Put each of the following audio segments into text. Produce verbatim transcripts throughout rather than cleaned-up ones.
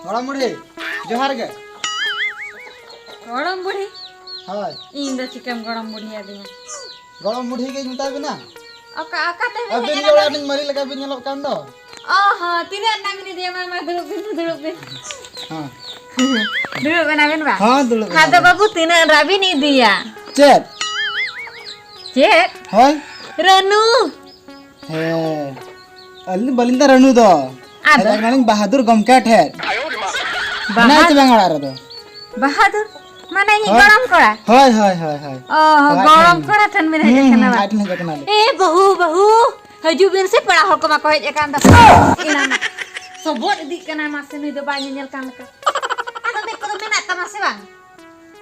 ᱜᱚᱲᱚᱢ ᱵᱩᱲᱦᱤ, ᱡᱚᱦᱟᱨ ᱜᱮ᱾ ᱜᱚᱲᱚᱢ ᱵᱩᱲᱦᱤ? ᱦᱳᱭ᱾ ᱤᱧ ᱫᱚ ᱪᱤᱠᱟᱹᱢ ᱜᱚᱲᱚᱢ ᱵᱩᱲᱦᱤ ᱟᱹᱫᱤᱧᱟ? ᱜᱚᱲᱚᱢ ᱵᱩᱲᱦᱤ ᱜᱮᱧ ᱢᱮᱛᱟ ᱵᱤᱱᱟ᱾ ᱚᱠᱟ, ᱚᱠᱟ ᱛᱮ ᱵᱤᱱ ᱟᱹᱵᱤᱱ ᱦᱮᱡ ᱜᱮ ᱮᱱᱟ? ᱚᱲᱟᱜ ᱨᱤᱱᱤᱡ ᱢᱟᱹᱞᱤ ᱞᱮᱠᱟ ᱵᱤᱱ ᱧᱮᱞᱚᱜ ᱠᱟᱱ ᱫᱚ᱾ ᱚ ᱦᱚᱸ, ᱛᱤᱱᱟᱹᱜ ᱨᱮᱱᱟᱜ ᱵᱤᱱ ᱤᱫᱤᱭᱟ? ᱢᱟ, ᱢᱟ, ᱫᱩᱲᱩᱵ ᱵᱤᱱ, ᱫᱩᱲᱩᱵ ᱵᱤᱱ᱾ ᱦᱮᱸ᱾ ᱫᱩᱲᱩᱵ ᱮᱱᱟ ᱵᱤᱱ ᱵᱟ? ᱦᱮᱸ, ᱫᱩᱲᱩᱵ ᱟᱫᱚ ᱮᱱᱟ ᱞᱤᱧ᱾ ᱵᱟᱹᱵᱩ, ᱛᱤᱱᱟᱹᱜ ᱨᱮᱱᱟᱜ ᱵᱤᱱ ᱤᱫᱤᱭᱟ? ᱪᱮᱫ? ᱪᱮᱫ? ᱦᱳᱭ᱾ ᱨᱟᱹᱱᱩ᱾ ᱦᱮᱸ, ᱟᱹᱞᱤᱧ ᱫᱚ ᱵᱟᱹᱞᱤᱧ ᱫᱟ ᱨᱟᱹᱱᱩ ᱫᱚ᱾ ᱟᱫᱚ? ᱦᱮᱡ ᱟᱠᱟᱱᱟᱞᱤᱧ ᱵᱟᱦᱟᱫᱩᱨ ᱜᱚᱢᱠᱮ ᱴᱷᱮᱱ᱾ ᱵᱟᱦᱟ-, ᱢᱮᱱᱟᱭ ᱪᱮ ᱵᱟᱝ ᱚᱲᱟᱜ ᱨᱮᱫᱚ? ᱵᱟᱦᱟᱫᱩᱨ? ᱢᱟᱱᱮ ᱤᱧᱤᱡ ᱦᱳᱭ᱾ ᱜᱚᱲᱚᱢ ᱠᱚᱲᱟ? ᱦᱳᱭ, ᱦᱳᱭ, ᱦᱳᱭ, ᱦᱳᱭ᱾ ᱚ, ᱦᱳᱭ, ᱜᱚᱲᱚᱢ ᱦᱳᱭ᱾ ᱠᱚᱲᱟ ᱴᱷᱮᱱ ᱵᱤᱱ ᱦᱮᱡ ᱦᱩᱸ, ᱟᱠᱟᱱᱟ ᱦᱩᱸ, ᱵᱟᱝ? ᱟᱡ ᱴᱷᱮᱱ ᱦᱮᱡ ᱟᱠᱟᱱᱟᱞᱤᱧ᱾ ᱮ ᱵᱟᱹᱦᱩ, ᱵᱟᱹᱦᱩ, ᱦᱤᱡᱩᱜ ᱵᱤᱱ ᱥᱮ, ᱯᱮᱲᱟ ᱦᱚᱲ ᱠᱚᱢᱟ ᱠᱚ ᱦᱮᱡ ᱟᱠᱟᱱ ᱫᱚ᱾ ᱮᱱᱟᱱ ᱥᱚᱵᱚᱫ ᱤᱫᱤᱜ ᱠᱟᱱᱟᱭ, ᱢᱟᱥᱮ ᱱᱩᱭ ᱫᱚ ᱵᱟᱭ ᱧᱮᱧᱮᱞ ᱠᱟᱱ ᱞᱮᱠᱟ᱾ ᱟᱫᱚ ᱢᱮᱫ ᱠᱚᱫᱚ ᱢᱮᱱᱟᱜ ᱛᱟᱢᱟ ᱥᱮ ᱵᱟᱝ?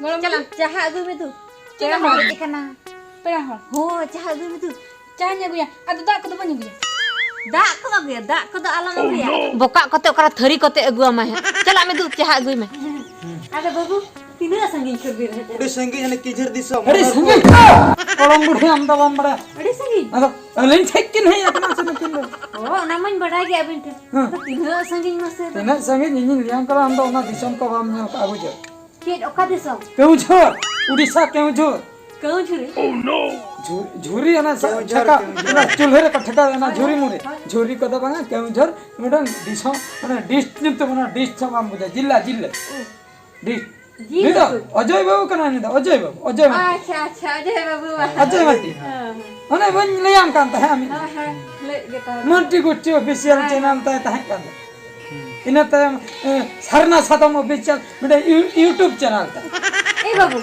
ᱜᱚᱲᱚᱢ ᱪᱟᱞᱟᱜ, ᱵᱩᱲᱦᱤ᱾ ᱪᱟᱦᱟ ᱟᱹᱜᱩᱭ ᱢᱮ ᱫᱩ᱾ ᱪᱮᱫ ᱯᱮᱲᱟ ᱮᱢ ᱦᱚᱲ ᱟᱹᱜᱩᱭᱟ? ᱦᱮᱡ ᱟᱠᱟᱱᱟ᱾ ᱯᱮᱲᱟ ᱦᱚᱲ᱾ ᱦᱳᱭ, ᱪᱟᱦᱟ ᱟᱹᱜᱩᱭ ᱢᱮ ᱫᱩ᱾ ᱪᱟᱦᱟᱧ ᱟᱹᱜᱩᱭᱟ, ᱟᱫᱚ ᱫᱟᱜ ᱠᱚᱫᱚ ᱵᱟᱹᱧ ᱟᱹᱜᱩᱭᱟ᱾ ᱫᱟᱜ ᱠᱚᱫᱚ ᱟᱞᱚᱢ ᱟᱹᱜᱩᱭᱟ, ᱫᱟᱜ ᱠᱚᱫᱚ ᱟᱞᱚᱢ ᱟᱹᱜᱩᱭᱟ᱾ ᱵᱚᱠᱟᱜ ᱠᱚᱛᱮ ᱚᱠᱟᱨᱮ ᱛᱷᱟᱹᱨᱤ ᱠᱚᱛᱮ ᱟᱹᱜᱩ ᱟᱢᱟᱭ ᱦᱟᱸᱜ᱾ ᱪᱟᱞᱟᱜ ᱢᱮ ᱫᱩ, ᱪᱟᱦᱟ ᱟᱹᱜᱩᱭ ᱢᱮ᱾ ᱟᱫᱚ ᱵᱟᱹᱵᱩ, ᱛᱤᱱᱟᱹᱜ ᱥᱟᱺᱜᱤᱧ ᱠᱷᱚᱱ ᱵᱤᱱ ᱦᱮᱡ ᱮᱱᱟ? ᱟᱹᱰᱤ ᱥᱟᱺᱜᱤᱧ, ᱦᱟᱱᱮ ᱠᱤᱡᱷᱟᱹᱨ ᱫᱤᱥᱚᱢ᱾ ᱟᱹᱰᱤ ᱥᱟᱺᱜᱤᱧ᱾ ᱜᱚᱲᱚᱢ ᱵᱩᱰᱷᱤ, ᱟᱢ ᱫᱚ ᱵᱟᱢ ᱵᱟᱲᱟᱭᱟ᱾ ᱟᱹᱰᱤ ᱥᱟᱺᱜᱤᱧ? ᱟᱫᱚ ᱟᱹᱞᱤᱧ ᱴᱷᱮᱡ ᱠᱤᱱ ᱦᱮᱡ ᱟᱠᱟᱱᱟ ᱥᱮ ᱱᱩᱠᱤᱱ ᱫᱚ? ᱚ, ᱚᱱᱟ ᱢᱟᱧ ᱵᱟᱰᱟᱭ ᱜᱮ ᱟᱹᱵᱤᱱ ᱴᱷᱮᱱ᱾ ᱦᱮᱸ᱾ ᱟᱫᱚ ᱛᱤᱱᱟᱹᱜ ᱥᱟᱺᱜᱤᱧ ᱢᱟᱥᱮ ᱫᱚ? ᱛᱤᱱᱟᱹᱜ ᱥᱟᱺᱜᱤᱧ ᱤᱧᱤᱧ ᱞᱟᱹᱭᱟᱢ ᱠᱟᱱᱟ, ᱟᱢ ᱫᱚ ᱚᱱᱟ ᱫᱤᱥᱚᱢ ᱠᱚ ᱵᱟᱢ ᱧᱮᱞ ᱠᱟᱜᱼᱟ, ᱵᱩᱡᱷᱟᱹᱣ? ᱪᱮᱫ, ᱚᱠᱟ ᱫᱤᱥᱚᱢ? ᱠᱮᱣᱡᱷᱚᱨ, ᱩᱰᱤᱥᱟ ᱠᱮᱣᱡᱷᱚᱨ᱾ ᱠᱟᱹᱣ ᱡᱷᱩᱨᱤ? ᱡᱷᱩ-, ᱡᱷᱩᱨᱤ ᱚᱱᱟ ᱥᱟ-, ᱠᱮᱣᱡᱷᱚᱨ, ᱴᱷᱮᱠᱟ, ᱠᱮᱣᱡᱷᱚᱨ᱾ ᱚᱱᱟ ᱪᱩᱞᱦᱟᱹ ᱨᱮᱠᱚ ᱴᱷᱮᱠᱟᱣ, ᱚᱱᱟ ᱦᱳᱭ, ᱡᱷᱩᱨᱤ ᱢᱩᱨᱮ᱾ ᱦᱳᱭ᱾ ᱡᱷᱩᱨᱤ ᱠᱚᱫᱚ ᱵᱟᱝᱟ, ᱠᱮᱣᱡᱷᱚᱨ ᱢᱤᱫᱴᱟᱝ ᱫᱤᱥᱚᱢ, ᱢᱟᱱᱮ ᱰᱤᱥᱴ ᱧᱩᱛᱩᱢ, ᱚᱱᱟ ᱰᱤᱥᱴ ᱦᱚᱸ ᱵᱟᱢ ᱵᱩᱡᱟ, ᱡᱤᱞᱟ, ᱡᱤᱞᱟ᱾ ᱚ᱾ ᱰᱤᱥᱴ᱾ ᱡᱤᱞ ᱱᱩᱭ ᱫᱚ ᱩᱛᱩ? ᱚᱡᱚᱭ ᱵᱟᱹᱵᱩ ᱠᱟᱱᱟᱭ, ᱱᱩᱭ ᱫᱚ ᱚᱡᱚᱭ ᱵᱟᱹᱵᱩ, ᱚᱡᱚᱭ ᱢᱟᱱᱰᱤ᱾ ᱟᱪᱪᱷᱟ, ᱟᱪᱪᱷᱟ, ᱚᱡᱚᱭ ᱵᱟᱹᱵᱩ᱾ ᱚᱡᱚᱭ ᱢᱟᱱᱰᱤ᱾ ᱦᱮᱸ, ᱦᱮᱸ᱾ ᱚᱱᱮ ᱵᱟᱹᱧ ᱞᱟᱹᱭᱟᱢ ᱠᱟᱱ ᱛᱟᱦᱮᱸᱫ ᱟᱢ᱾ ᱦᱮᱸ, ᱦᱮᱸ, ᱞᱟᱹᱭ ᱜᱮ ᱛᱟᱦᱮᱸ᱾ ᱢᱟᱱᱰᱤ ᱜᱩᱪᱩ ᱚᱯᱷᱤᱥᱤᱭᱟᱞ ᱦᱮᱸ, ᱪᱮᱱᱮᱞ ᱦᱮᱸ᱾ ᱛᱟᱭ ᱛᱟᱦᱮᱸ ᱠᱟᱱ ᱫᱚ᱾ ᱤᱱᱟᱹ ᱛᱟᱭᱚᱢ, ᱮ, ᱥᱟᱨᱱᱟ ᱥᱟᱫᱚᱢ ᱚᱯᱷᱤᱥᱤᱭᱟᱞ ᱢᱤᱫᱴᱮᱱ ᱤᱭᱩ-, YouTube ᱪᱮᱱᱮᱞ ᱛᱟᱭ᱾ ᱮ ᱵᱟᱹᱵᱩ,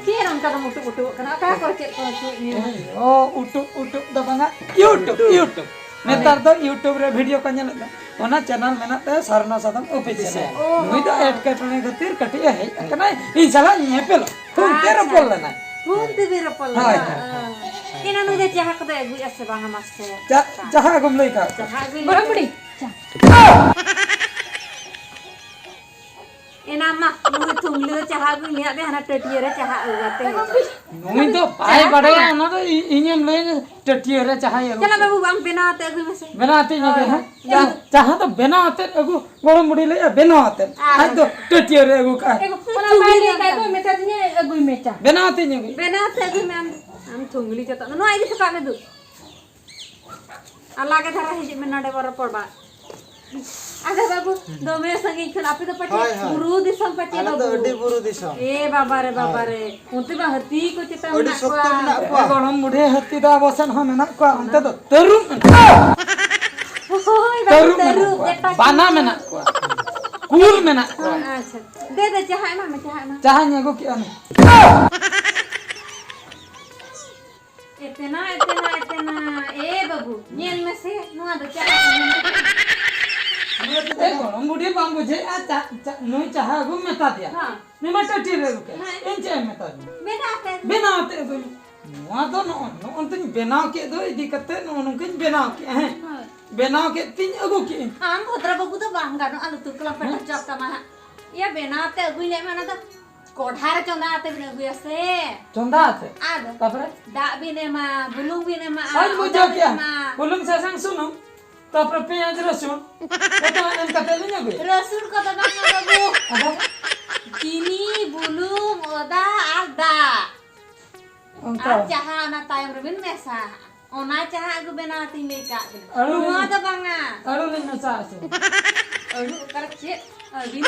ᱪᱮᱫ ᱚᱱᱠᱟ ᱫᱚᱢ ᱩᱴᱩᱵ ᱩᱴᱩᱵᱚᱜ ᱠᱟᱱᱟ? ᱚᱠᱟ ᱠᱚ ᱪᱮᱫ ᱠᱚ ᱩᱴᱩᱵ ᱧᱩ? ᱚ, ᱩᱴᱩᱵ, ᱩᱴᱩᱵ ᱫᱚ ᱵᱟᱝᱟ, YouTube, YouTube᱾ ᱱᱮᱛᱟᱨ ᱫᱚ YouTube ᱨᱮ ᱵᱷᱤᱰᱤᱭᱳ ᱠᱚ ᱧᱮᱞᱮᱫ ᱫᱚ, ᱚᱱᱟ ᱪᱮᱱᱮᱞ ᱢᱮᱱᱟᱜ ᱛᱟᱭᱟ ᱥᱟᱨᱱᱟ ᱥᱟᱫᱚᱢ ᱚᱯᱷᱤᱥᱤᱭᱟᱞ᱾ ᱚ, ᱱᱩᱭ ᱫᱚ ᱦᱚᱸ᱾ ᱮᱴᱠᱮᱴᱚᱬᱮ ᱠᱷᱟᱹᱛᱤᱨ ᱠᱟᱹᱴᱤᱡ ᱮ ᱦᱮᱡ ᱟᱠᱟᱱᱟᱭ, ᱤᱧ ᱥᱟᱞᱟᱜ ᱧᱮᱯᱮᱞ, ᱯᱷᱳᱱ ᱛᱮ ᱟᱪᱪᱷᱟ᱾ ᱨᱚᱯᱚᱲ ᱞᱮᱱᱟᱭ᱾ ᱯᱷᱳᱱ ᱛᱮᱵᱤᱱ ᱨᱚᱯᱚᱲ ᱦᱳᱭ, ᱞᱮᱱᱟ? ᱦᱳᱭ᱾ ᱚ᱾ ᱮᱱᱟᱱ ᱱᱩᱭ ᱫᱚ ᱪᱟᱦᱟ ᱠᱚᱫᱚᱭ ᱟᱹᱜᱩᱭᱮᱫᱼᱟ ᱥᱮ ᱵᱟᱝᱟ ᱢᱟᱥᱮ? ᱪᱟ-, ᱪᱟᱦᱟ ᱟᱹᱜᱩᱢ ᱞᱟᱹᱭ ᱠᱟᱜ ᱠᱚᱣᱟ? ᱪᱟᱦᱟ ᱟᱹᱜᱩᱭ ᱜᱚᱲᱚᱢ ᱢᱮ᱾ ᱵᱩᱰᱷᱤ, ᱪᱟ᱾ ᱮᱱᱟ ᱢᱟ, ᱱᱩᱭ ᱛᱷᱩᱢᱞᱤ ᱫᱚ ᱪᱟᱦᱟ ᱟᱹᱜᱩᱭ ᱞᱟᱹᱭᱟᱫ ᱢᱮᱭᱟ, ᱦᱟᱱᱟ ᱴᱟᱹᱴᱭᱟᱹ ᱨᱮ ᱪᱟᱦᱟ ᱟᱹᱜᱩ ᱠᱟᱛᱮ᱾ ᱱᱩᱭ ᱫᱚ ᱵᱟᱭ ᱵᱟᱰᱟᱭᱟ, ᱚᱱᱟ ᱫᱚ ᱤ-, ᱤᱧᱮᱢ ᱞᱟᱹᱭ ᱴᱟᱹᱴᱭᱟᱹ ᱨᱮ ᱪᱟᱦᱟᱭ ᱟᱹᱜᱩ ᱪᱟᱞᱟᱜ ᱠᱮᱫᱟ᱾ ᱵᱟᱹᱵᱩ, ᱟᱢ ᱵᱮᱱᱟᱣ ᱟᱛᱮ ᱟᱹᱜᱩᱭ ᱢᱮᱥᱮ᱾ ᱵᱮᱱᱟᱣ ᱟᱛᱮᱧ ᱟᱹᱜᱩᱭᱟ, ᱦᱳᱭ, ᱦᱮᱸ? ᱦᱳᱭ᱾ ᱪᱟ-, ᱪᱟᱦᱟ ᱫᱚ ᱵᱮᱱᱟᱣ ᱟᱛᱮ ᱟᱹᱜᱩ, ᱜᱚᱲᱚᱢ ᱵᱩᱰᱷᱤ ᱞᱟᱹᱭᱟ ᱵᱮᱱᱟᱣ ᱟᱛᱮ᱾ ᱟᱨ ᱟᱡ ᱫᱚ ᱴᱟᱹᱴᱭᱟᱹ ᱨᱮ ᱟᱹᱜᱩ ᱠᱟᱜᱼᱟᱭ᱾ ᱮᱜᱳ, ᱚᱱᱟ ᱵᱟᱭ ᱞᱟᱹᱭ ᱠᱷᱟᱡ ᱫᱚ ᱢᱮᱛᱟ ᱫᱤᱧᱟᱹ ᱟᱹᱜᱩᱭ ᱢᱮ ᱪᱟ᱾ ᱵᱮᱱᱟᱣ ᱟᱛᱮᱧ ᱟᱹᱜᱩᱭᱟ᱾ ᱵᱮᱱᱟᱣ ᱟᱛᱮ ᱟᱹᱜᱩᱭ ᱢᱮ ᱟᱢ ᱫᱚ᱾ ᱟᱢ ᱛᱷᱩᱢᱞᱤ ᱪᱟᱛᱚᱢ ᱫᱚ᱾ ᱱᱚᱣᱟ ᱤᱫᱤ ᱦᱚᱴᱚ ᱠᱟᱜ ᱢᱮ ᱫᱩ᱾ ᱟᱨ ᱞᱟᱜᱮ ᱫᱷᱟᱨᱟ ᱦᱤᱡᱩᱜ ᱢᱮ, ᱱᱚᱰᱮ ᱵᱚ ᱨᱚᱯᱚᱲ ᱵᱟ᱾ ᱟᱪᱪᱷᱟ ᱵᱟᱹᱵᱩ, ᱫᱚᱢᱮ ᱥᱟᱺᱜᱤᱧ ᱠᱷᱚᱱ ᱟᱯᱮ ᱫᱚ ᱯᱟᱪᱮᱫ ᱦᱳᱭ, ᱦᱳᱭ᱾ ᱵᱩᱨᱩ ᱫᱤᱥᱚᱢ ᱯᱟᱪᱮᱫ ᱟᱞᱮ ᱫᱚ ᱵᱟᱹᱵᱩ? ᱟᱹᱰᱤ ᱵᱩᱨᱩ ᱫᱤᱥᱚᱢ᱾ ᱮ ᱵᱟᱵᱟ ᱨᱮ, ᱵᱟᱵᱟ ᱦᱳᱭ᱾ ᱨᱮ᱾ ᱚᱱᱛᱮ ᱢᱟ ᱦᱟᱹᱛᱤ ᱠᱚ ᱪᱮᱛᱟᱱ ᱟᱹᱰᱤ ᱢᱮᱱᱟᱜ ᱥᱚᱠᱛᱚ ᱠᱚᱣᱟ᱾ ᱢᱮᱱᱟᱜ ᱠᱚᱣᱟ᱾ ᱜᱚᱲᱚᱢ ᱵᱩᱰᱷᱤ, ᱦᱟᱹᱛᱤ ᱫᱚ ᱟᱵᱚ ᱥᱮᱱ ᱦᱚᱸ ᱢᱮᱱᱟᱜ ᱠᱚᱣᱟ, ᱚᱱᱛᱮ ᱫᱚ ᱛᱟᱹᱨᱩᱵ ᱢᱮᱱᱟᱜ ᱠᱚᱣᱟ᱾ ᱦᱳᱭ, ᱵᱟᱹᱵᱩ, ᱛᱟᱹᱨᱩᱵ ᱢᱮᱱᱟᱜ ᱛᱟᱹᱨᱩᱵ, ᱠᱚᱣᱟ, ᱵᱮᱴᱟ ᱵᱟᱱᱟ ᱠᱤᱥᱠᱩ᱾ ᱢᱮᱱᱟᱜ ᱠᱚᱣᱟ, ᱠᱩᱞ ᱢᱮᱱᱟᱜ ᱠᱚᱣᱟ᱾ ᱟᱪᱪᱷᱟ, ᱫᱮ, ᱫᱮ, ᱪᱟᱦᱟ ᱮᱢᱟᱜ ᱢᱮ, ᱪᱟᱦᱟ ᱮᱢᱟᱜ ᱢᱮ᱾ ᱪᱟᱦᱟᱧ ᱟᱹᱜᱩ ᱠᱮᱜᱼᱟ ᱱᱩᱭ᱾ ᱮᱛᱮᱱᱟ, ᱮᱛᱮᱱᱟ, ᱮᱛᱮᱱᱟ᱾ ᱮ ᱵᱟᱹᱵᱩ, ᱧᱮᱞ ᱢᱮᱥᱮ, ᱱᱚᱣᱟ ᱫᱚ ᱪᱟᱦᱟ ᱠᱟᱱᱟ᱾ ᱮ ᱜᱚᱲᱚᱢ ᱵᱩᱰᱷᱤ, ᱵᱟᱢ ᱵᱩᱡᱷᱟᱹᱣᱮᱜᱼᱟ? ᱪᱟ-, ᱪᱟ-, ᱱᱩᱭ ᱪᱟᱦᱟ ᱟᱹᱜᱩᱢ ᱢᱮᱛᱟ ᱫᱮᱭᱟ᱾ ᱦᱮᱸ᱾ ᱱᱩᱭ ᱢᱟ ᱴᱟᱹᱴᱭᱟᱹ ᱨᱮ ᱟᱹᱜᱩ ᱠᱮᱫ᱾ ᱦᱮᱸ᱾ ᱤᱧ ᱪᱮᱫ ᱮᱢ ᱢᱮᱛᱟ ᱫᱤᱧᱟ? ᱵᱮᱱᱟᱣ ᱟᱛᱮ ᱟᱹᱜᱩ᱾ ᱵᱮᱱᱟᱣ ᱟᱛᱮ ᱟᱹᱜᱩᱭ ᱢᱮ᱾ ᱱᱚᱣᱟ ᱫᱚ ᱱᱚᱜᱼᱚ, ᱱᱚᱜᱼᱚ ᱱᱚᱝᱠᱟᱧ ᱵᱮᱱᱟᱣ ᱠᱮᱫ ᱫᱚ, ᱤᱫᱤ ᱠᱟᱛᱮ ᱱᱚᱜᱼᱚ ᱱᱚᱝᱠᱟᱧ ᱵᱮᱱᱟᱣ ᱠᱮᱫᱼᱟ, ᱦᱮᱸ᱾ ᱦᱳᱭ᱾ ᱵᱮᱱᱟᱣ ᱠᱮᱫ ᱛᱤᱧ ᱟᱹᱜᱩ ᱠᱮᱫᱼᱟᱹᱧ᱾ ᱟᱢ ᱵᱷᱚᱫᱨᱚ ᱵᱟᱹᱵᱩ ᱫᱚ ᱵᱟᱝ ᱜᱟᱱᱚᱜᱼᱟ, ᱞᱩᱛᱩᱨ ᱠᱚᱞᱟᱢ ᱯᱮᱴᱮᱨ ᱦᱮᱸ? ᱦᱚᱪᱚ ᱛᱟᱢᱟ ᱦᱟᱸᱜ᱾ ᱤᱭᱟᱹ ᱵᱮᱱᱟᱣ ᱟᱛᱮ ᱟᱹᱜᱩᱭ ᱞᱮ ᱢᱮ, ᱚᱱᱟ ᱫᱚ ᱠᱚᱰᱷᱟ ᱨᱮ ᱪᱚᱸᱫᱟ ᱟᱛᱮ ᱵᱤᱱ ᱟᱹᱜᱩᱭᱟ ᱥᱮ? ᱪᱚᱸᱫᱟ ᱟᱛᱮ? ᱟᱫᱚ? ᱛᱟᱯᱚᱨᱮ? ᱫᱟᱜ ᱵᱤᱱ ᱮᱢᱟ, ᱵᱩᱞᱩᱝ ᱵᱤᱱ ᱮᱢᱟ, ᱦᱳᱭ, ᱟᱫᱟ ᱵᱩᱡᱷᱟᱹᱣ ᱵᱤᱱ ᱠᱮᱜᱼᱟ᱾ ᱮᱢᱟ᱾ ᱵᱩᱞᱩᱝ, ᱥᱟᱥᱟᱝ, ᱥᱩᱱᱩᱢ, ᱛᱟᱯᱚᱨᱮ ᱯᱮᱸᱭᱟᱡᱽ, ᱨᱟᱹᱥᱩᱱ, ᱡᱚᱛᱚ ᱮᱢ ᱠᱟᱛᱮ ᱞᱤᱧ ᱟᱹᱜᱩᱭᱟ᱾ ᱨᱟᱹᱥᱩᱱ ᱠᱚᱫᱚ ᱵᱟᱝ ᱵᱟᱹᱵᱩ᱾ ᱟᱫᱚ? ᱪᱤᱱᱤ, ᱵᱩᱞᱩᱝ, ᱟᱫᱟ ᱟᱨ ᱫᱟᱜ᱾ ᱚᱱᱠᱟ? ᱟᱨ ᱪᱟᱦᱟ ᱚᱱᱟ ᱛᱟᱭᱚᱢ ᱨᱮᱵᱤᱱ ᱢᱮᱥᱟ᱾ ᱚᱱᱟ ᱪᱟᱦᱟ ᱟᱹᱜᱩ ᱵᱮᱱᱟᱣ ᱟᱛᱤᱧ ᱞᱟᱹᱭ ᱠᱟᱜ ᱵᱤᱱᱟ᱾ ᱟᱹᱞᱩ ᱱᱚᱣᱟ ᱞᱤᱧ, ᱫᱚ ᱵᱟᱝᱟ᱾ ᱟᱹᱞᱩ ᱞᱤᱧ ᱢᱮᱥᱟ ᱟᱥᱮ? ᱟᱹᱞᱩ ᱚᱠᱟᱨᱮ ᱪᱮᱫ? ᱟᱹᱵᱤᱱ?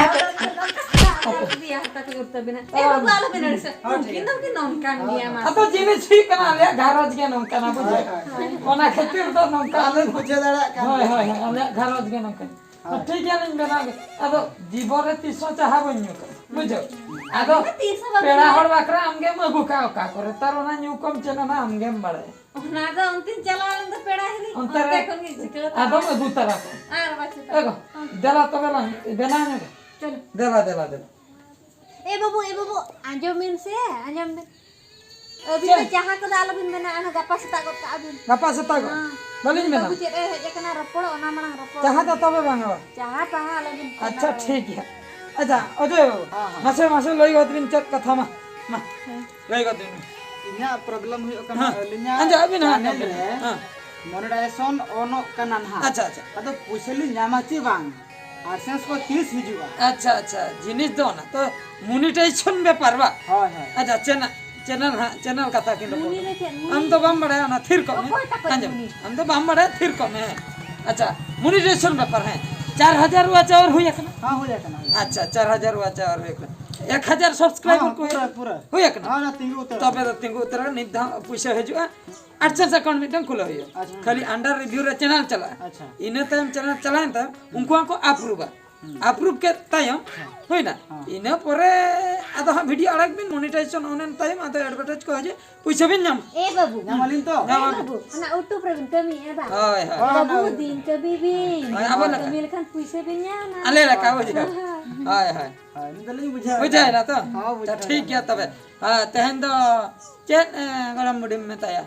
ᱟᱯᱮ ᱫᱚ ᱱᱚᱝᱠᱟ ᱥᱮᱛᱟᱜ ᱨᱮ ᱟᱹᱜᱩᱭᱟ, ᱦᱟᱛᱟᱣ ᱠᱟᱛᱮ ᱩᱛᱟᱹᱨ ᱵᱮᱱᱟ᱾ ᱮ ᱵᱟᱹᱵᱩ, ᱟᱞᱚ ᱵᱮᱱ ᱟᱹᱲᱤᱥᱟ᱾ ᱦᱳᱭ, ᱴᱷᱤᱠ ᱩᱱᱠᱤᱱ ᱫᱚ ᱜᱮᱭᱟ᱾ ᱠᱤᱱ ᱱᱚᱝᱠᱟᱱ ᱦᱳᱭ, ᱜᱮᱭᱟ, ᱦᱳᱭ᱾ ᱢᱟ᱾ ᱟᱫᱚ ᱡᱤᱱᱤᱥ ᱦᱩᱭᱩᱜ ᱠᱟᱱᱟ, ᱟᱞᱮᱭᱟᱜ ᱜᱷᱟᱨᱚᱸᱡᱽ ᱜᱮ ᱱᱚᱝᱠᱟᱱᱟ, ᱵᱩᱡᱷᱟᱹᱣ? ᱦᱳᱭ, ᱦᱳᱭ᱾ ᱚᱱᱟ ᱠᱷᱟᱹᱛᱤᱨ ᱫᱚ ᱱᱚᱝᱠᱟ᱾ ᱟᱞᱮ ᱵᱩᱡᱷᱟᱹᱣ ᱫᱟᱲᱮᱭᱟᱜ ᱠᱟᱱ ᱦᱳᱭ, ᱜᱮᱭᱟ᱾ ᱦᱳᱭ, ᱦᱳᱭ, ᱟᱞᱮᱭᱟᱜ ᱜᱷᱟᱨᱚᱸᱡᱽ ᱜᱮ ᱱᱚᱝᱠᱟᱱᱟ᱾ ᱦᱳᱭ᱾ ᱴᱷᱤᱠ ᱜᱮᱭᱟ, ᱞᱤᱧ ᱵᱮᱱᱟᱣ ᱜᱮ᱾ ᱟᱫᱚ ᱡᱤᱵᱚᱱ ᱨᱮ ᱛᱤᱥ ᱦᱚᱸ ᱪᱟᱦᱟ ᱵᱟᱹᱧ ᱧᱩ ᱠᱟᱜᱼᱟ, ᱵᱩᱡᱷᱟᱹᱣ? ᱟᱫᱚ ᱟᱫᱚ ᱛᱤᱥ ᱦᱚᱸ ᱵᱟᱹᱵᱤᱱ ᱯᱮᱲᱟ ᱧᱩ ᱦᱚᱲ ᱵᱟᱠᱷᱨᱟ ᱟᱢᱜᱮᱢ ᱟᱹᱜᱩ ᱠᱟᱜᱼᱟ, ᱚᱠᱟ ᱠᱚᱨᱮ ᱛᱟᱨ ᱚᱱᱟ ᱧᱩ ᱠᱚᱢ ᱪᱮᱫ ᱚᱱᱟ ᱟᱢᱜᱮᱢ ᱵᱟᱲᱟᱭᱟ᱾ ᱚᱱᱟ ᱫᱚ ᱚᱱᱛᱮᱧ ᱪᱟᱞᱟᱣ ᱞᱮᱱ ᱫᱚ ᱯᱮᱲᱟ ᱦᱤᱨᱤ, ᱚᱱᱛᱮ ᱚᱱᱛᱮ ᱨᱮ ᱠᱷᱚᱱ ᱜᱤᱧ ᱪᱤᱠᱟᱹᱣ ᱟᱫᱚᱢ ᱛᱟᱨᱟ᱾ ᱟᱹᱜᱩ ᱛᱟᱨᱟ ᱠᱚᱣᱟ᱾ ᱟᱨ ᱵᱟᱪᱷᱟ ᱮ ᱜᱚ, ᱛᱟᱨᱟ᱾ ᱫᱮᱞᱟ ᱛᱚᱵᱮ ᱞᱟᱝ ᱵᱮᱱᱟᱣ ᱧᱚᱜᱟ᱾ ᱪᱚᱞᱚ᱾ ᱫᱮᱞᱟ, ᱫᱮᱞᱟ, ᱫᱮᱞᱟ᱾ ᱮ ᱵᱟᱹᱵᱩ, ᱮ ᱵᱟᱹᱵᱩ, ᱟᱸᱡᱚᱢ ᱵᱤᱱ ᱥᱮ, ᱟᱸᱡᱚᱢ ᱵᱤᱱ᱾ ᱟᱹᱵᱤᱱ ᱫᱚ ᱪᱮᱫ? ᱪᱟᱦᱟ ᱠᱚᱫᱚ ᱟᱞᱚᱵᱤᱱ ᱢᱮᱱᱟ, ᱚᱱᱟ ᱜᱟᱯᱟ ᱥᱮᱛᱟᱜ ᱜᱚᱫ ᱠᱟᱜᱼᱟ ᱵᱤᱱ᱾ ᱜᱟᱯᱟ ᱥᱮᱛᱟᱜ ᱜᱚᱫ? ᱦᱮᱸ᱾ ᱵᱟᱹᱞᱤᱧ ᱢᱮᱱᱟ᱾ ᱵᱟᱹᱵᱩ ᱪᱮᱫ ᱮ ᱦᱮᱡ ᱟᱠᱟᱱᱟ ᱨᱚᱯᱚᱲ, ᱚᱱᱟ ᱢᱟᱲᱟᱝ ᱨᱚᱯᱚᱲ᱾ ᱪᱟᱦᱟ ᱫᱚ ᱛᱚᱵᱮ ᱵᱟᱝ ᱦᱩᱭᱩᱜᱼᱟ᱾ ᱪᱟᱦᱟ ᱛᱟᱦᱟ ᱟᱞᱚᱵᱤᱱ ᱟᱪᱪᱷᱟ, ᱠᱷᱟᱱᱰᱟᱣᱟ᱾ ᱴᱷᱤᱠ ᱜᱮᱭᱟ᱾ ᱟᱪᱪᱷᱟ, ᱚᱡᱚᱭ ᱵᱟᱹᱵᱩ, ᱦᱮᱸ, ᱦᱮᱸ᱾ ᱢᱟᱥᱮ, ᱢᱟᱥᱮ ᱞᱟᱹᱭ ᱜᱚᱫ ᱵᱤᱱ ᱪᱮᱫ ᱠᱟᱛᱷᱟ ᱢᱟ, ᱢᱟ᱾ ᱦᱮᱸ᱾ ᱞᱟᱹᱭ ᱜᱚᱫ ᱵᱤᱱ᱾ ᱤᱧᱟᱹᱜ problem ᱦᱩᱭᱩᱜ ᱠᱟᱱᱟ, ᱦᱮᱸ᱾ ᱟᱹᱞᱤᱧᱟᱜ ᱟᱸᱡᱚᱢ ᱵᱤᱱ, ᱦᱮᱸ, channel ᱟᱸᱡᱚᱢ ᱵᱤᱱ᱾ ᱨᱮ ᱦᱮᱸ᱾ Monetization ᱚᱱᱚᱜ ᱠᱟᱱᱟ ᱱᱟᱦᱟᱜ᱾ ᱟᱪᱪᱷᱟ, ᱟᱪᱪᱷᱟ᱾ ᱟᱫᱚ ᱯᱩᱭᱥᱟᱹ ᱞᱤᱧ ᱧᱟᱢᱟ ᱪᱮ ᱵᱟᱝ? AdSense ᱠᱚ ᱛᱤᱥ ᱦᱤᱡᱩᱜᱼᱟ? ᱟᱪᱪᱷᱟ, ᱟᱪᱪᱷᱟ, ᱡᱤᱱᱤᱥ ᱫᱚ ᱚᱱᱟ ᱛᱚ monetization ᱵᱮᱯᱟᱨ ᱵᱟ? ᱦᱳᱭ, ᱦᱳᱭ᱾ ᱟᱪᱪᱷᱟ, channel, channel ᱦᱟᱸᱜ, channel ᱠᱟᱛᱷᱟ ᱠᱤᱱ ᱨᱚᱯᱚᱲ ᱢᱩᱱᱤ ᱫᱚ ᱠᱟᱱᱟ᱾ ᱪᱮᱫ ᱢᱩᱱᱤ? ᱟᱢ ᱫᱚ ᱵᱟᱢ ᱵᱟᱲᱟᱭᱟ, ᱚᱱᱟ ᱛᱷᱤᱨ ᱠᱚᱜ ᱢᱮ᱾ ᱚᱠᱚᱭ ᱛᱟᱠᱚ ᱟᱸᱡᱚᱢ, ᱢᱩᱱᱤ? ᱟᱢ ᱫᱚ ᱵᱟᱢ ᱵᱟᱲᱟᱭᱟ, ᱛᱷᱤᱨ ᱠᱚᱜ ᱢᱮ᱾ ᱟᱪᱪᱷᱟ, monetization ᱵᱮᱯᱟᱨ, ᱦᱮᱸ, ᱪᱟᱨ ᱦᱟᱡᱟᱨ watch hour ᱦᱩᱭ ᱟᱠᱟᱱᱟ? ᱦᱮᱸ, ᱦᱩᱭ ᱟᱠᱟᱱᱟ, ᱦᱩᱭ ᱟᱠᱟᱱᱟ᱾ ᱟᱪᱪᱷᱟ, ᱪᱟᱨ ᱦᱟᱡᱟᱨ watch hour ᱦᱩᱭ ᱟᱠᱟᱱᱟ, ᱮᱠ ᱦᱟᱡᱟᱨ subscriber ᱦᱮᱸ, ᱠᱚ ᱯᱩᱨᱟᱹ, ᱯᱩᱨᱟᱹ᱾ ᱦᱩᱭ ᱟᱠᱟᱱᱟ? ᱦᱮᱸ, ᱚᱱᱟ ᱛᱤᱸᱜᱩ ᱩᱛᱟᱹᱨ ᱛᱚᱵᱮ ᱟᱠᱟᱱᱟ᱾ ᱫᱚ ᱛᱤᱸᱜᱩ ᱩᱛᱟᱹᱨ ᱟᱠᱟᱱᱟ, ᱱᱤᱛ ᱫᱷᱟᱣ ᱯᱩᱭᱥᱟᱹ ᱦᱤᱡᱩᱜᱼᱟ᱾ AdSense account ᱢᱤᱫᱴᱟᱝ ᱠᱷᱩᱞᱟᱹᱣ ᱦᱩᱭᱩᱜᱼᱟ᱾ ᱟᱪᱪᱷᱟ᱾ ᱠᱷᱟᱹᱞᱤ under review ᱨᱮ channel ᱪᱟᱞᱟᱜᱼᱟ᱾ ᱟᱪᱪᱷᱟ᱾ ᱤᱱᱟᱹ ᱛᱟᱭᱚᱢ channel ᱪᱟᱞᱟᱣᱮᱱ ᱛᱟᱭᱚᱢ ᱦᱩᱸ᱾ ᱩᱱᱠᱩ ᱦᱚᱸᱠᱚ approve-ᱟ᱾ ᱦᱩᱸ᱾ Approve ᱠᱮᱫ ᱛᱟᱭᱚᱢ, ᱦᱮᱸ᱾ ᱦᱩᱭᱱᱟ᱾ ᱦᱮᱸ᱾ ᱤᱱᱟᱹ ᱯᱚᱨᱮ ᱟᱫᱚ ᱦᱟᱸᱜ video ᱟᱲᱟᱜ ᱵᱤᱱ, monetization on ᱮᱱ ᱛᱟᱭᱚᱢ ᱟᱫᱚ advertise ᱠᱚ ᱦᱤᱡᱩᱜ, ᱯᱩᱭᱥᱟᱹ ᱵᱤᱱ ᱧᱟᱢᱟ᱾ ᱮ ᱵᱟᱹᱵᱩ, ᱧᱟᱢᱟᱞᱤᱧ ᱛᱚ? ᱮ ᱧᱟᱢᱟᱵᱤᱱ᱾ ᱵᱟᱹᱵᱩ, ᱚᱱᱟ YouTube ᱨᱮᱵᱤᱱ ᱠᱟᱹᱢᱤᱭᱮᱫᱼᱟ ᱵᱟᱝ? ᱦᱳᱭ, ᱦᱳᱭ᱾ ᱦᱳᱭ, ᱵᱟᱹᱵᱩ, ᱚᱱᱟ ᱫᱤᱱ ᱠᱟᱹᱢᱤ ᱵᱤᱱ᱾ ᱦᱳᱭ, ᱟᱵᱚ ᱞᱮᱠᱟ᱾ ᱠᱟᱹᱢᱤ ᱞᱮᱠᱷᱟᱱ ᱯᱩᱭᱥᱟᱹ ᱵᱤᱱ ᱧᱟᱢᱟ᱾ ᱟᱞᱮ ᱞᱮᱠᱟ, ᱵᱩᱡᱷᱟᱹᱣ᱾ ᱦᱳᱭ᱾ ᱦᱳᱭ, ᱱᱤᱛ ᱫᱚᱞᱤᱧ ᱵᱩᱡᱷᱟᱹᱣ ᱵᱩᱡᱷᱟᱹᱣ ᱮᱱᱟ᱾ ᱮᱱᱟ ᱛᱚ? ᱦᱳᱭ, ᱵᱩᱡᱷᱟᱹᱣ ᱟᱪᱪᱷᱟ, ᱴᱷᱤᱠ ᱮᱱᱟ᱾ ᱜᱮᱭᱟ ᱛᱚᱵᱮ᱾ ᱦᱮᱸ, ᱛᱮᱦᱮᱧ ᱫᱚ ᱪᱮᱫ, ᱮ, ᱜᱚᱲᱚᱢ ᱵᱩᱰᱷᱤᱢ ᱢᱮᱛᱟᱭᱟ?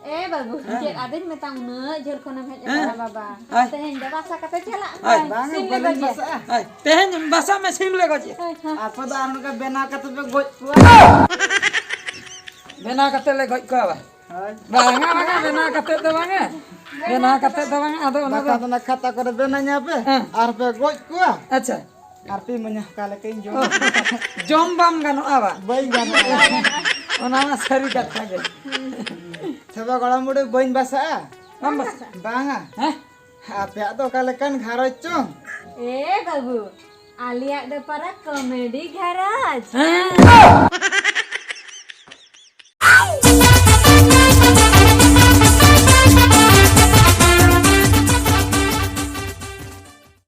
ᱮ ᱵᱟᱹᱵᱩ, ᱦᱮᱸ? ᱪᱮᱫ ᱟᱫᱚᱧ ᱢᱮᱛᱟᱢ, ᱩᱱᱟᱹᱜ ᱡᱷᱟᱹᱞ ᱠᱷᱚᱱᱮᱢ ᱦᱮᱡ ᱦᱮᱸ? ᱟᱠᱟᱱᱟ ᱵᱟᱵᱟ᱾ ᱦᱳᱭ᱾ ᱛᱮᱦᱮᱧ ᱫᱚ ᱵᱟᱥᱟ ᱠᱟᱛᱮ ᱪᱟᱞᱟᱜ ᱢᱮ᱾ ᱦᱳᱭ᱾ ᱵᱟᱝᱟ, ᱥᱤᱢ ᱞᱮ ᱵᱟᱹᱞᱤᱧ ᱜᱚᱡᱮᱭᱟ᱾ ᱵᱟᱥᱟᱜᱼᱟ᱾ ᱦᱳᱭ, ᱛᱮᱦᱮᱧ ᱵᱟᱥᱟᱜ ᱢᱮ, ᱥᱤᱢ ᱞᱮ ᱜᱚᱡᱮᱭᱟ᱾ ᱦᱳᱭ, ᱦᱳᱭ᱾ ᱟᱯᱮ ᱫᱚ ᱟᱨ ᱱᱚᱝᱠᱟ ᱵᱮᱱᱟᱣ ᱠᱟᱛᱮ ᱯᱮ ᱜᱚᱡ ᱠᱚᱣᱟ᱾ ᱵᱮᱱᱟᱣ ᱠᱟᱛᱮ ᱞᱮ ᱜᱚᱡ ᱠᱚᱣᱟ ᱵᱟ? ᱦᱳᱭ᱾ ᱵᱟᱝᱟ, ᱵᱟᱝᱟ, ᱵᱮᱱᱟᱣ ᱠᱟᱛᱮ ᱫᱚ ᱵᱟᱝᱟ᱾ ᱵᱮᱱᱟᱣ ᱠᱟᱛᱮ ᱫᱚ ᱵᱟᱝᱟ, ᱟᱫᱚ ᱚᱱᱟ ᱵᱟᱠᱷᱟᱱ ᱫᱚ ᱫᱚ ᱚᱱᱟ ᱠᱷᱟᱛᱟ ᱠᱚᱨᱮ ᱵᱮᱱᱟᱣ ᱧᱟᱯᱮ ᱦᱮᱸ᱾ ᱟᱨ ᱯᱮ ᱜᱚᱡ ᱠᱚᱣᱟ᱾ ᱟᱪᱪᱷᱟ᱾ ᱟᱨ ᱯᱮ ᱤᱢᱟᱹᱧᱟ, ᱚᱠᱟ ᱞᱮᱠᱟᱧ ᱡᱚᱢᱟ? ᱡᱚᱢ ᱵᱟᱢ ᱜᱟᱱᱚᱜᱼᱟ ᱵᱟ? ᱵᱟᱹᱧ ᱜᱟᱱᱚᱜᱼᱟ᱾ ᱚᱱᱟ ᱢᱟ ᱥᱟᱹᱨᱤ ᱠᱟᱛᱷᱟ ᱜᱮ᱾ ᱛᱚᱵᱮ ᱜᱚᱲᱚᱢ ᱵᱩᱰᱷᱤ, ᱵᱟᱹᱧ ᱵᱟᱥᱟᱜᱼᱟ? ᱵᱟᱢ ᱵᱟᱥᱟᱜᱼᱟ? ᱵᱟᱝᱟ᱾ ᱦᱮᱸ? ᱟᱯᱮᱭᱟᱜ ᱫᱚ ᱚᱠᱟ ᱞᱮᱠᱟᱱ ᱜᱷᱟᱨᱚᱸᱡᱽ ᱪᱚᱝ? ᱮ ᱵᱟᱹᱵᱩ, ᱟᱞᱮᱭᱟᱜ ᱫᱚ ᱯᱟᱨᱟ comedy ᱜᱷᱟᱨᱚᱸᱡᱽ᱾ ᱦᱮᱸ?